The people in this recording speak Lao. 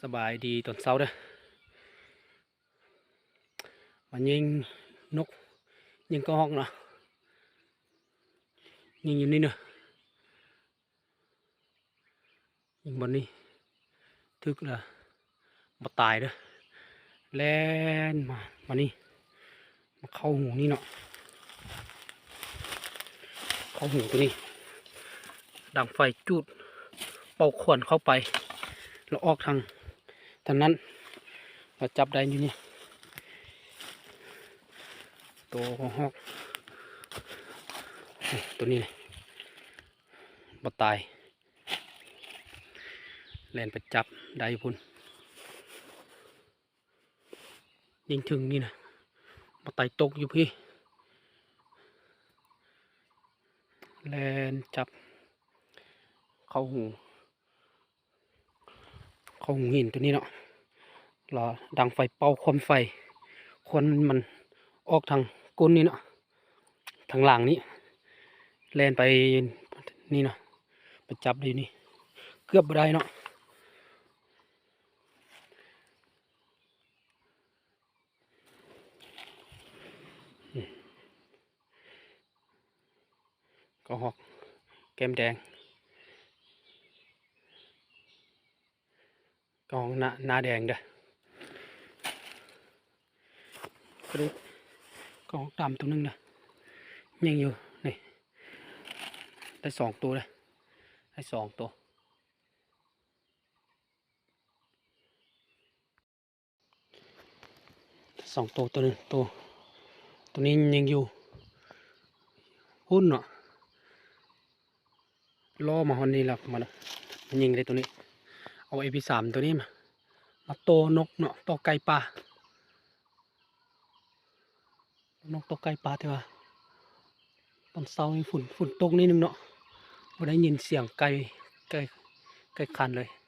ສະບາຍດີຕອນເຊົ້າເດີ. ມາຍິງນົກ ຍິງກະຮອກເນາະ ຍິງຢູ່ນີ້ເນາະ ຍິງບ່ອນນີ້ ຖືກລະບໍ່ຕາຍເດີ. ແລ່ນມາ ມານີ້ ມາເຂົ້າຮູນີ້ເນາະ ເຂົ້າຮູຕົວນີ້ ດັງໄຟຈູດ ເປົ່າຄວັນເຂົ້າໄປ ແລ້ວອອກທາງ ທາງນັ້ນ ລະຈັບໄດ້ຢູ່ນີ້ ໂຕຮອກ ໂຕນີ້ບໍ່ຕາຍ ແລ່ນໄປຈັບໄດ້ພຸ້ນ. ຍິງເຖິງນີ້ນະ ບັກໄຕຕົກຢູ່ພີ້ ແລ່ນຈັບເຂົ້າຮູ ເຂົ້າຮູຫີນຕົວນີ້ເນາະ ລະດັງໄຟເປົ່າຄວັນໄຟ ຄວັນມັນອອກທາງກົ້ນນີ້ເນາະ ທາງຫຼັງນີ້ ແລ່ນໄປນີ້ນະ ໄປຈັບໄດ້ຢູ່ນີ້ ເກືອບບໍ່ໄດ້ເນາະ. ກະຮອກແກ້ມແດງ ກະຮອກໜ້າ ໜ້າແດງເດີ. ກະຮອກດຳໂຕໜຶ່ງເດີ ຍັງຢູ່ນີ້ ໄດ້ສອງໂຕເດີ ໄດ້ສອງໂຕ. ສອງໂຕ ໂຕໜຶ່ງ ໂຕ ໂຕນີ້ຍັງຢູ່ພຸ້ນເນາະ ລໍມາຮອດນີ້ແລ້ວ ມາ ມາຍິງໄດ້ໂຕນີ້ ເອົາເອພີສາມໂຕນີ້ມາ ມາຕໍ່ນົກເນາະ ຕໍ່ໄກ່ປ່າ ນົກຕໍ່ໄກ່ປ່າ ແຕ່ວ່າຕອນເຊົ້ານີ້ຝົນ ຝົນຕົກໜ້ອຍໜຶ່ງເນາະ ບໍ່ໄດ້ຍິນສຽງໄກ່ ໄກ່ ໄກ່ຂັນເລີຍ.